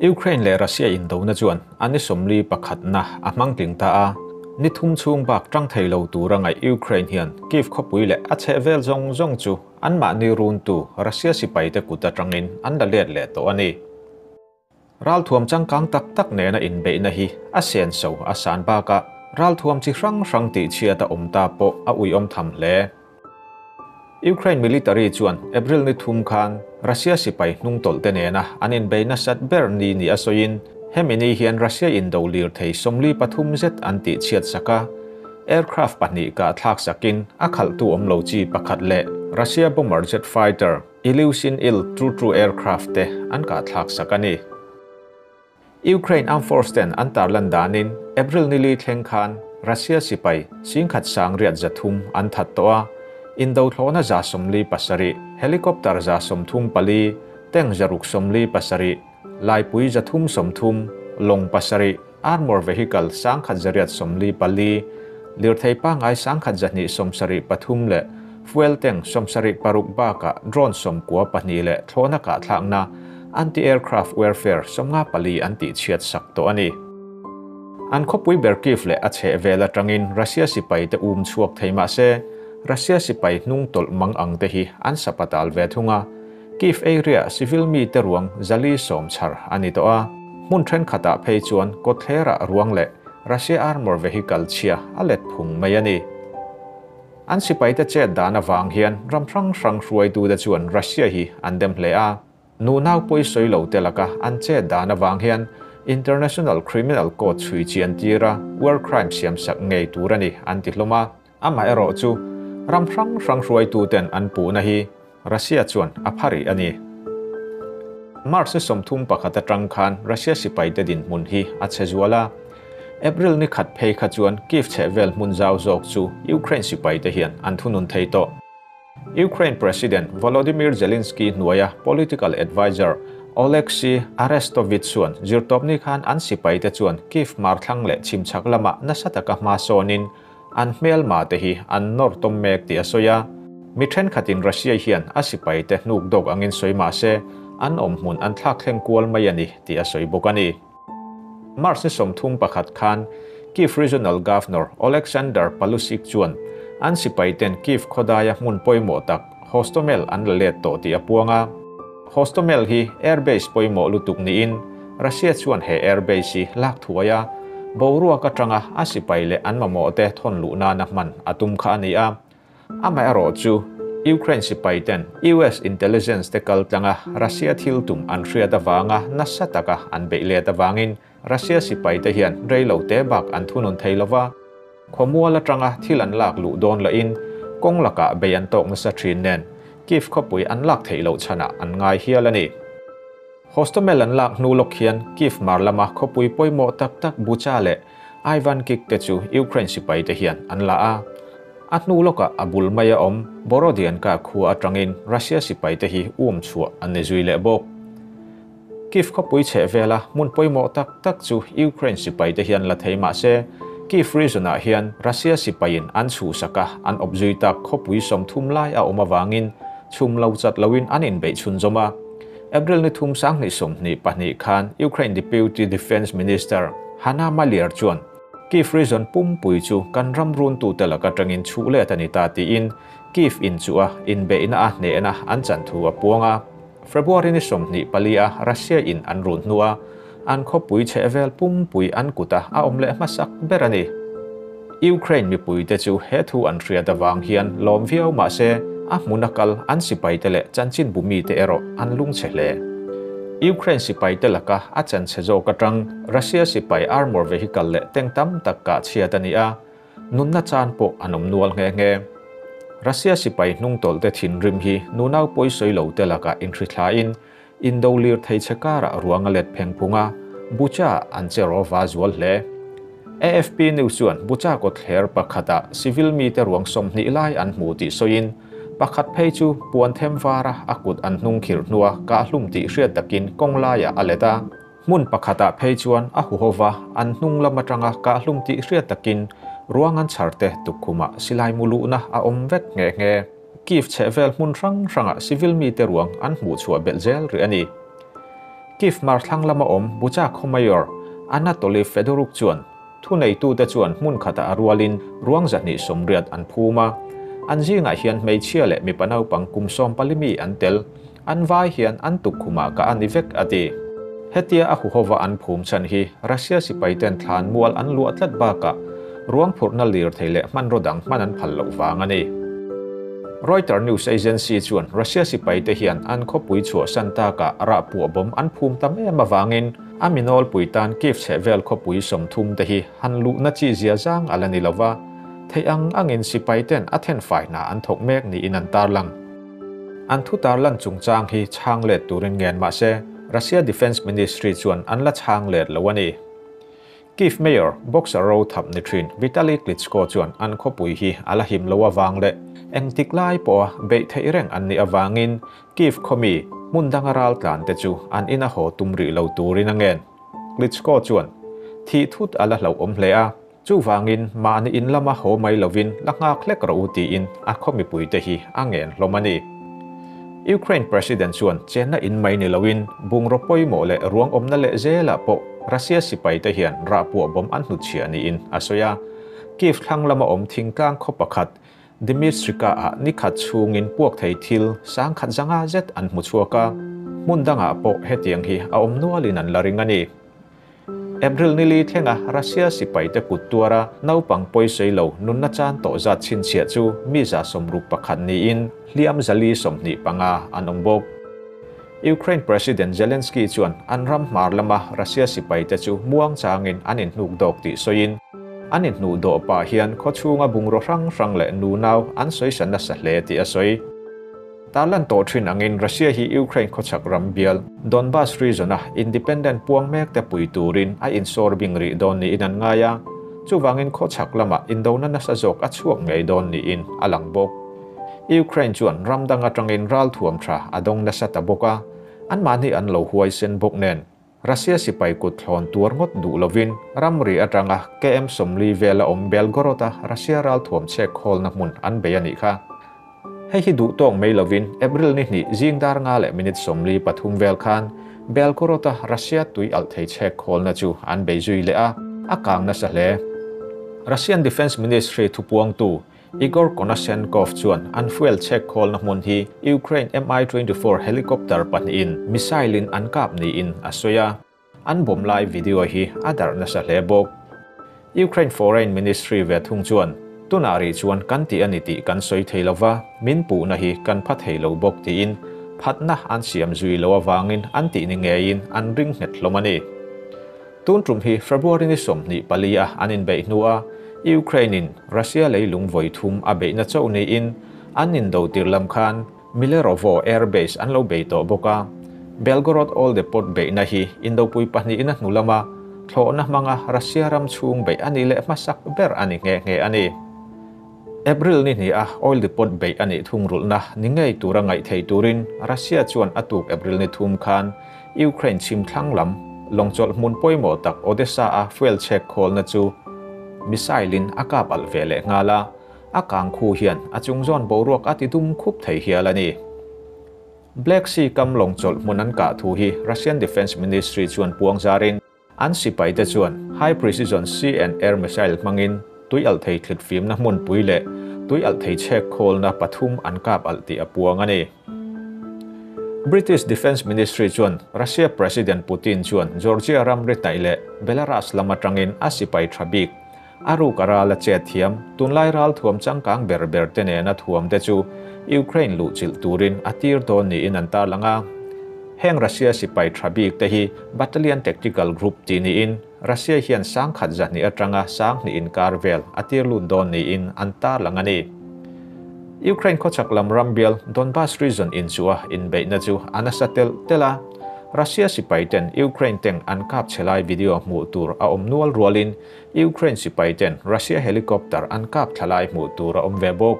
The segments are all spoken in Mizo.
Ukraine leh Russia indona chuan a ni 41 na a hmang tling ta a, ni thum chhung bak tang thei lo tura ngaih Ukraine hian Kyiv khawpui leh a chhehvel zawng zawng chu anmahni runtu Russia sipaite kut atangin an la let leh tawh a ni. Ralthuam changkang tak tak nena inbeihna hi a senso a san bakah ralthuam chi hrang hrang tih chhiat a awm ta pawh a uiawm tham hle. Ukraine military chuan April ni 3 khan Russia sipai hnung tawlh te nena an inbeihna sat ber ni ni a sawiin hemi ni hian Russia indo lir thei 43 zet an tih chhiat saka aircraft pahnih ka thlak sakin a khalh tu awm lo chi pakhat leh Russia bomber jet fighter Ilyushin Il-22 aircraft te an ka thlak sak ani. Ukraine Armed Force ten an tarlan danin April nili thleng khan Russia sipai singkhat sang riat zathum an that to a indo thlona za 47 helicopter za 34 tank zaruk 47 laipui zathum 30 long pasari armor vehicle sangkhat zariat 44 lirthei pa ngai sangkhat zahni 73 le fuel tank 76 baka drone 92 le thlona ka thlakna anti-aircraft warfare 54 anti chhiat sak to ani. An khawpui ber Kyiv leh a chheh vel atangin Russia sipai te chuak thei ma se Russia sipai hnung tawlh mang ang te hi an sapatal ve thunga Kyiv area civil mi te ruang zali som chhar ani to a hmun then khata phei chuan kawthlera ruang leh Russia armor vehicle chhia a let phung mai ani. An sipai te chet dan awang hian ram hrang hrang hruai tu te chuan Russia hi an dem hle a nu nau pui soi lo te laka an chet dan awang hian International Criminal Court chui chian tira war crime siam sak ngei tur ani an ti hlawma ama ero chu ram hrang hrang hruai tu ten an pu na hi Russia chuan a phari ani. March 31 atang khan Russia sipai te din hmun hi a chezuala April ni khat phei kha chuan Kyiv chhehvel hmun zau zawk chu Ukraine sipai te hian an thunun thei tawh. Ukraine President Volodymyr Zelensky hnuaia political advisor Oleksiy Arestovich chuan zirtawpni khan an sipai te chuan Kyiv mar thlang leh chhimchhak lama nasa taka hma sawnin an hmel ma te hi an nawr tawm mek tih a sawi a. Mi thenkhatin Russia hian a sipai te hnuk dawk angin sawi mah se an awm hmun an thlak thleng kual mai ani tih a sawi bawk ani. March ni 31 khan Kyiv Regional Governor Alexander Palusik chuan an sipai ten Kyiv khawdaia hmun pawimawh tak Hostomel an la let tawh tih a puanga. Hostomel hi airbase pawimawh lutuk niin Russia chuan he airbase hi lak thuaia boruak atanga a sipai leh an mamawh te thawn luh nana hman a tum kha ani a. Ama erawh chu Ukraine sipai ten US intelligence te kal tlanga Russia thil tum an hriat awanga nasa taka an beih let awangin Russia sipai te hian reilo te bak an thunun thei lova khawmual atanga thil an lak luh dawn la in kawng laka bei an tawk nasa thin nen Kyiv khawpui an lak theih loh chhanah an ngai hial ani. Hostomel an lak hnu lawk hian Kyiv mar lama khawpui pawimawh tak tak Bucha leh Ivan Kik te chu Ukraine sipai te hian an la a. A hnu lawkah a bul mai a awm Borodianka khua atangin Russia sipai te hi chhuah an ni zui leh bawk. Kyiv khawpui chhehvela hmun pawimawh tak tak chu Ukraine sipai te hian la thei mah se Kyiv region-ah hian Russia sipaiin an chhuhsaka an awp zui tak khawpui 30 lai a awm awangin chhum lo chat loin an inbeih chhun zawm a. April ni 3 2022 khan Ukraine Deputy Defense Minister Hanna Maliar chuan Kyiv region pumpui chu kan ram run tu te laka tangin chu le tani ta tiin Kyiv in chu a inbeihna a hnehna an chan thu a puanga. February ni 24 a Russia in an run hnua an khawpui chhehvel pumpui an kuta a awm leh hmasak ber ani. Ukraine mipui te chu he thu an hriat awang hian lawm viau mah se a hmuna kal an sipai te leh chanchin bumi te erawh an lung che hle. Ukraine sipai te laka a chan che zawk atang Russia sipai armor vehicle leh tank tam tak ka chhiat ani a nunna chan pawh an awm nual nge nge. Russia sipai hnung tawlh te thin rim hi nunau pawi sawi lo te laka inhri thla in indo lir thei che kara ruanga let pheng phunga Bucha an che ro wa zual hle. AFP News chuan Bucha ko thler pakhata civil mi te ruang 20 lai an hmu tih sawiin pakhat phei chu puan them vara akut an hnung khir hnua ka hlum tih hriat takin kawng laia a let a. Hmun pakhata phei chuan a huhova an hnung lam atanga ka hlum tih hriat takin ruang an chharte tukkhuma silai mulu na a awm vek nge nge. Kyiv chhehvel hmun hrang hranga civil mi te ruang an hmuh chhuah belh zel ri ani. Kyiv hmar thlang lama awm Bucha khaw Mayor Anatoly Fedoruk chuan thuneitute chuan hmun khatah a rualin ruang 280 an phum a, an zingah hian hmeichhia leh mipa naupang kum 14 mi an tel. An vai hian an tukkhumah ka a ni vek, a ti. Hetia a huhova an phum chhan hi Russia sipaiten thlan mual an luah tlat bakah ruang phurhna lirthei leh hmanraw dang hman an phal loh vang a ni. Reuters news agency chuan Russia sipaite hian an khawpui chhuahsan takah rah puah bawm an phum tam em avangin a mi nawlpui tan Kyiv chhehvel khawpui 30 te hi han luhna chi zia zang a la ni lova, theih ang angin sipaiten a thenfai hna an thawk mek niin an tarlang. An thu tarlan chungchang hi chhang let turin ngen mah se, Russia Defence Ministry chuan an la chhang let lo a ni. Kyiv Mayor, boxer ro thap ni thin Vitali Klitschko chuan an khawpui hi a la him lo avang leh engtik lai pawha beih theih reng an nih avangin Kyiv khawmi hmun danga ral tlan te chu an ina haw tum rih lo turin a ngen. Klitschko chuan, Thih thut a la hlauhawm hle a, chuvangin mahni in lama haw mai lovin la nghak hlek rawh u tiin a khaw mipuite hi a ngen hlawm a ni. Ukraine President chuan chenna in mai ni loin bungraw pawimawh leh ruang awmna leh zelah pawh Russia sipaite hian rah puah bawm an hnutchhiah niin a sawi a. Kyiv thlang lama awm thingtlang khaw pakhat Dmytrivka-ah ni khat chhungin puak thei thil 10,000 zanga zet an hmu chhuak a, hmun dangah pawh hetiang hi a awm nualin an la ring a ni. April nili thlenga Russia sipaite kut tuara naupang pawisei lo nunna chan tawh zat chhinchhiah chu mi 61 niin hliam 425 an awm bawk. Ukraine President Zelensky chuan an ram hmar lama Russia sipaite chu muang changin an inhnuk dawk tih sawiin, an inhnuh dawh pah hian khawchhunga bungraw hrang hrang leh nunau an sawisa nasa hle tih a sawi. Tarlan tawh thin angin Russia hi Ukraine khawchhak ram bial Donbas region-a independent puang mek te pui turin a insawr bing rih dawn niin an ngai a, chuvangin khawchhak lamah indona nasa zawk a chhuak ngei dawn niin a lang bawk. Ukraine chuan ram dang atangin ralthuam tha a dawng nasa ta bawk a, anmahni an lo huaisen bawk nen. Russia sipai kut thlawn tuar ngawt duh lovin ramri atanga KM 40 vela awm Belgorod-a Russia ralthuam chhek khawlna hmun an bei a nih kha. Hei hi duh tawk mai lovin April ni hnih zing dar nga leh minute 43 vel khan Belgorod-a Russia tui alh thei chhek khawlna chu an bei zui leh a, a kang nasa hle. Russian Defence Ministry thupuangtu Igor Konashenkov chuan an fuel chhek khawlna hmun hi Ukraine Mi-24 helicopter pahnihin missile-in an kap niin a sawi a, an bomb lai video hi a darh nasa hle bawk. Ukraine Foreign Ministry ve thung chuan, Tunah rih chuan kan tih a ni tih kan sawi thei lova, min puhna hi kan pha thei lo bawk tiin phatna an siam zui lo avangin an tih ni ngeiin an ring nghet hlawm a ni. Tun tum hi February ni 24 a an inbeih hnua Ukraine-in Russia leilung vawi thum a beihna chauh niin an indo tir lam khan Millerovo Air Base an lo bei tawh bawk a. Belgorod Oil Depot beihna hi indopui pahnihin a hnu lama thlawhna hmanga Russia ram chhung beih a nih leh hmasak ber a ni nghe nghe a ni. April ni hnih a oil depot beih a nih thungrulhna ni ngei tura ngaih thei turin Russia chuan a tuk April ni thum khan Ukraine chhim thlang lam lawngchawlh hmun pawimawh tak Odessa-a fuel chhek khawlna chu missile-in a kap alh ve leh nghal a, a kang khu hian a chung zawn boruak a ti dum khup thei hial a ni. Black Sea kam lawngchawlh hmun an kah thu hi Russian Defence Ministry chuan puang zarin an sipaite chuan high precision sea and air missile hmangin tui alh thei thlit fimna hmunpui leh tui alh thei chhek khawlna pathum an kap alh tih a puang a ni. British Defence Ministry chuan Russia President Putin chuan Georgia ram ri hnaih leh Belarus lam atangin a sipai tha bik a ruk a ral a chet thiam tunlai ral thuam changkang ber ber te nena thuam te chu Ukraine luh chilh turin a tir dawn niin an tarlang a. Heng Russia sipai tha bik te hi Battalion Tactical Group tih niin Russia hian 1,200 atanga 2,000 inkar vel a tir lut dawn niin an tarlang a ni. Ukraine khawchhak lam ram bial Donbas region in chu a inbeihna chu a nasa tel tel a. Russia sipaiten Ukraine teng an kap chhe lai video hmuh tur a awm nual rualin Ukraine sipaiten Russia helicopter an kap thlalai hmuh tur a awm ve bawk.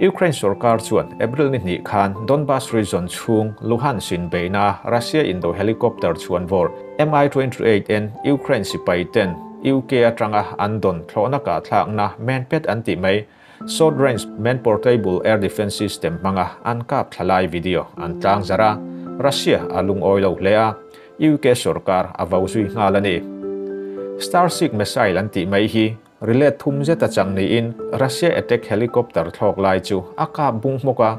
Ukraine sarkar chuan April ni hnih khan Donbas region chhung Luhansk inbeihna Russia indo helicopter chuan vawr Mi-28N Ukraine sipaiten UK atanga an don thlawhna kah thlakna manpad an tih mai short range man portable air defense system hmanga an kap thlalai video an tlang zara. Russia a lungawi lo hle a, UK sorkar a vau zui nghal a ni. Starseek missile an tih mai hi rilet thum zeta chang niin Russia attack helicopter thlawk lai chu a kap bung hmawk a,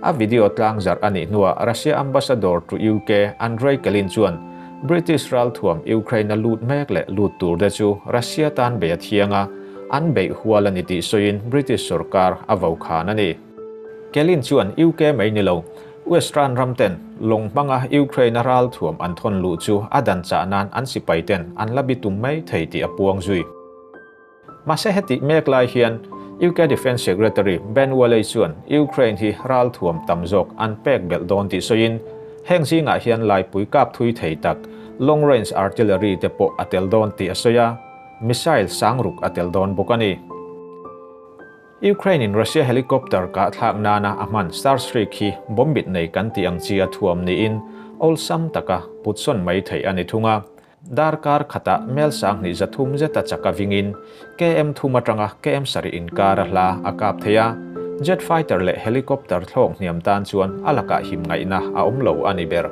a video tlang zarh a nih hnuah Russia ambassador to UK Andrei Kelin chuan British ralthuam Ukraine a lut mek leh lut tur te chu Russia tan bei a thiang a, an beih hual a ni tih sawiin British sorkar a vo khan a ni. Kelin chuan UK mai ni lo, Western ram ten lawng hmanga Ukraine a ralthuam an thawn luh chu a dan chah nan an sipai ten an la bitum mai thei tih a puang zui. Mahse hetih mek lai hian UK Defence Secretary Ben Wallace chuan Ukraine hi ralthuam tam zawk an pek belh dawn tih sawiin heng zingah hian laipui kap thui thei tak long range artillery te pawh a tel dawn tih a sawi a, missile sangruk a tel dawn bawk a ni. Ukraine in Russia helicopter kah thlak nana a hman Starstreak hi bombit nei kan tih ang chi a thuam niin awlsam taka putsawn mai theih a ni thung a. Darkar khatah mel 203 zeta chaka vingin KM thum atanga KM sarih inkar a hla a kap thei a, jet fighter leh helicopter thlawk hniam tan chuan a lakah him ngaihna a awm lo a ni ber.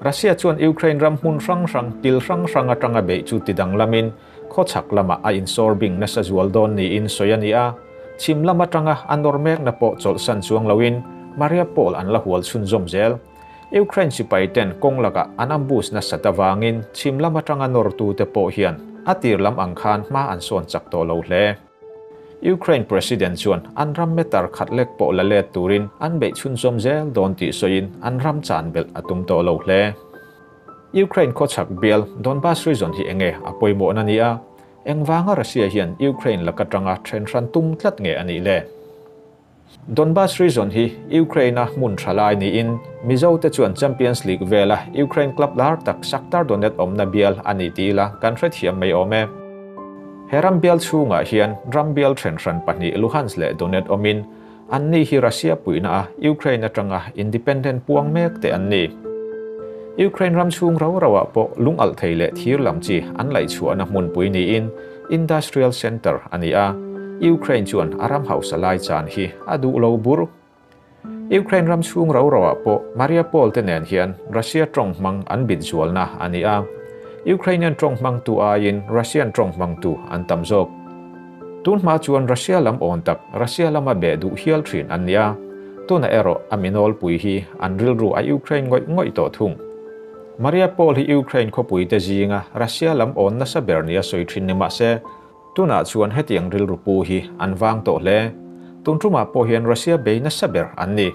Russia chuan Ukraine ram hmun hrang hrang kil hrang hrang atanga beih chu tidang lamin khawchhak lama a insawr bing nasa zual dawn niin sawi a ni a, chhim lam atanga a nawr mekna pawh chawlhsan chuang loin Mariupol an la hual chhunzawm zel. Ukraine sipai ten kawng lakah an ambush nasa ta wangin chhim lam atanga nawr tu te pawh hian a tir lam ang khan hma an sawn chak tawh lo hle. Ukraine president chuan an ram meter khat lek pawh la let turin an beih chhunzawm zel dawn tih sawiin an ram chan belh a tum tawh lo hle. Ukraine khawchhak bial Donbas region hi enge a pawimawh na ni a, engvanga Russia hian Ukraine laka tanga then hran tum tlat nge ani le. Donbas region hi Ukraine a hmun thalai niin Mizo te chuan Champions League vela Ukraine club lar tak Shakhtar Donetsk awmna bial ani ti ila kan hrethiam mai awm e. He ram bial chhungah hian ram bial then hran pahnih Luhansk leh Donetsk awmin an ni hi Russia puina a Ukraine atanga independent puang mek te an ni. Ukraine ram chhung ro roah pawh lung alh thei leh thir lam chi an laih chhuahna hmunpui niin Industrial Center ani a, Ukraine chuan a ram hausa lai chan hi a duh lo bur. Ukraine ram chhung ro roah pawh Mariupol te nen hian Russia tawng hmang an bit zualna ani a, Ukrainian tawng hmang tu aiin Russian tawng hmang tu an tam zawk. Tun hma chuan Russia lam awn tak Russia lama be duh hial thin an ni a, tuna erawh a minol pui hi an rilru a Ukraine ngawih ngawih tawh thung. Mariupol hi Ukraine khawpui te zinga Russia lam awn nasa ber ni a sawi thin ni mahse tunah chuan hetiang rilru pu hi an wang tawh hle. Tun tumah pawh hian Russia bei nasa ber an ni.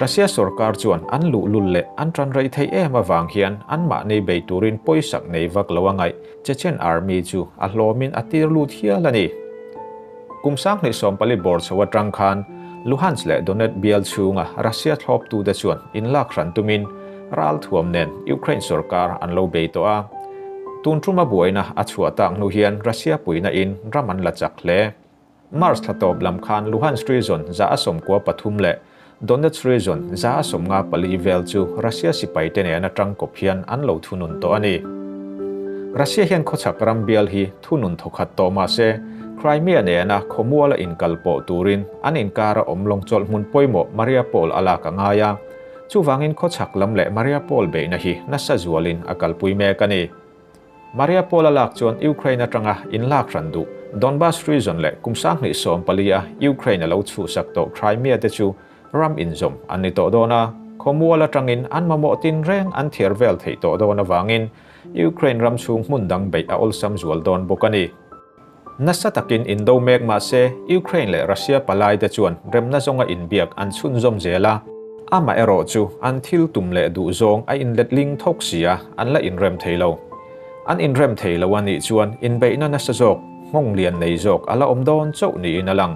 Russia sorkar chuan an luh lul leh an tan rei thei em awang hian an mahni bei turin pawisak nei vak lo angai Chechen army chu a hlawmin a tir lut hial ani. Kum 2024 bawr chho atang khan Luhansk leh Donetsk bial chhunga Russia thlawp tu te chuan in lak hran tumin ral thuam nen Ukraine sorkar an lo bei tawh a. Tun tuma buaina a chhuah tak hnu hian Russia puina in ram an la chak hle. Mars thlatawp lam khan Luhansk region za a 13 leh Donetsk region za a 54 vel chu Russia sipai te nen atang kawp hian an lo thunun tawh ani. Russia hian khawchhak ram bial hi thunun thawkhat tawh mahse Crimea nena khawmuala inkal pawh turin an inkara awm lawng chawlh hmun pawimawh Mariupol a lak a ngai a, chuwangin khawchhak lam leh Mariupol beihna hi nasa zualin a kalpui mek ani. Mariupol a lak chuan Ukraine atanga in lak hran duh Donbas region leh kum 2024 a Ukraine a lo chhuhsak tawh Crimea te chu ram inzawm an ni tawh dawn a, khawmual atangin an mamawh tin reng an thiar vel thei tawh dawn awangin Ukraine ram chhung hmun dang beih a awlsam zual dawn bawk ani. Nasa takin indo mek mahse Ukraine leh Russia palai te chuan remna zawnga inbiak an chhunzawm zel a, ama erawh chu an thil tum leh duh zawng a inlet ling thawk si a an la inrem thei lo. An inrem thei lo anih chuan inbeihna nasa zawk hmawng lian nei zawk a la awm dawn chauh niin a lang.